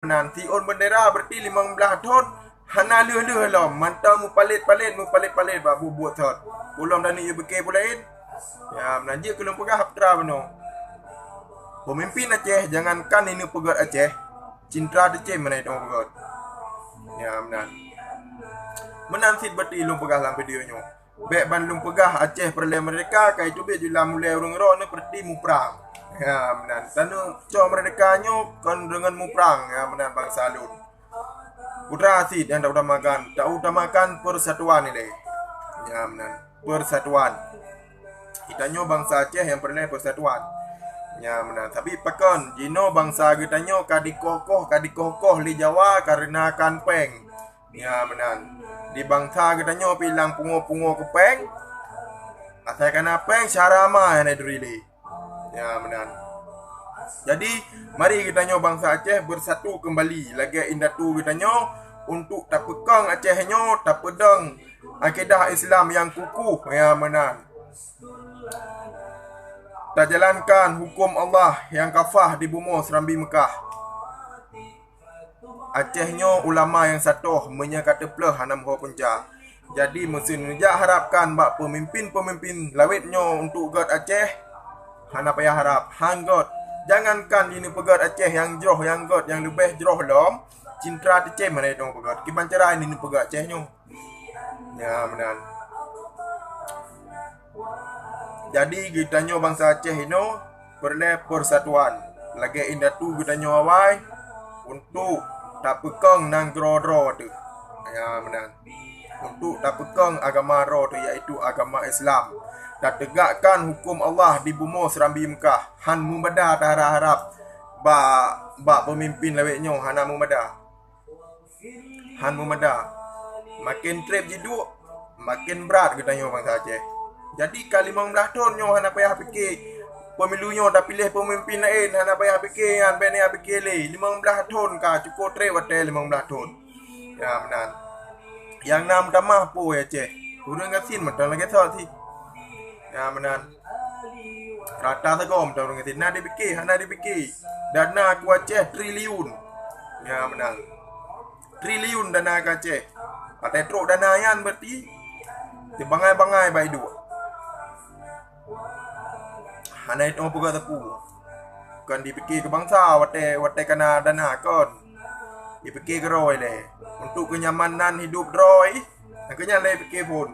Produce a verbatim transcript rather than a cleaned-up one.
Meunan, siôn bendera berarti limong blaih thon hana lheueh-lheueh lom, mantong mupalét-palét, mupalét-palét bak buet-buet thot. Ulôn dan yue beuke peue laén. Ya, meunan jeuet keu lôn peugah peue teuma bunoe. Peumimpin Aceh, jangankan ineuk peugét Aceh, cintra teucém meunan itu peugét. Ya, meunan. Meunan cit berarti lôn peugah lam video nyoe. Bék ban lôn peugah Aceh peureulée merdeka, ka itu bék jula mulai ureuëng droeneuh berarti muprang. Ya, meunan. Taneuk cok merdeka nyoe kon deungon muprang, ya, meunan bansa lôn. Putra cit nyang tautamakan, tautamakan persatuan ilée. Ya, meunan. Persatuan. Geutanyoe bansa Aceh nyang peureulée persatuan. Ya, meunan. Tapi pakon, jinoe bansa geutanyoe ka dikoh-koh, ka dikoh-koh lé Jawa kareuna kan péng. Ya, meunan. Di bansa geutanyoe pih lam pungo-pungo keu péng. Asai kana péng, syara ma hana duri lé. Ya, meunan. Jadi, mari geutanyoe bansa Aceh bersatu kembali lagée indatu geutanyoe untuk tapeukong Aceh nyoe, tapeudong akidah Islam nyang kukuh. Ya, meunan. Tajalankan hukum Allah nyang kafah di bumoe Serambi Meukah. Aceh nyoe ulama nyang satoh, meunyoe ka teupleuh hana meuho punca. Jadi, meuseu neujak harapkan bak peumimpin-peumimpin lawét nyoe untuk gét Aceh, hana payah harap, han gét. Jangankan jineuk peugét Aceh nyang jroh, nyang gét, nyang leubeh jroh lom, cintra teucém hana itu peugét. Kiban cara jineuk peugét Aceh nyoe. Ya, meunan. Jadi, geutanyoe bansa Aceh inoe peureulée persatuan lagée indatu geutanyoe awai untuk tapeukong nanggroe droe teuh. Ya, meunan. Untuk tapeukong agama droe teuh, yaitu agama Islam. Tateugakkan hukum Allah di bumoe Serambi Meukah. Han meumada taharap-harap bak, bak peumimpin lawét nyoe, hana meumada. Han meumada. Maken treb jiduek, maken brat geutanyoe bansa Aceh. Jadi ka limong blaih thon nyoe hana payah pike pemilu nyoe, tapiléh peumimpin laén, hana payah pike nyan, bék na pike lé. Limong blaih thon ka, cukop treb watée limong blaih thon. Ya, meunan. Nyang na meutamah peue Aceh? Ureuëng gasien mantong lagée thot cit. Ya, meunan. Rata sagoe mantong ureuëng gasien. Na dipike, hana dipike. Dana keu Aceh triliun. Ya, meunan. Triliun dana keu Aceh. Watée trok dana nyan berarti teubangai-bangai bak iduek. Hana itu peugah teupeu. Kon dipike keu bansa watée, watée kana dana kon. Dipike keu droe lé. Untuk kenyamanan hidup droe, nyang keu nyan lé pike phon.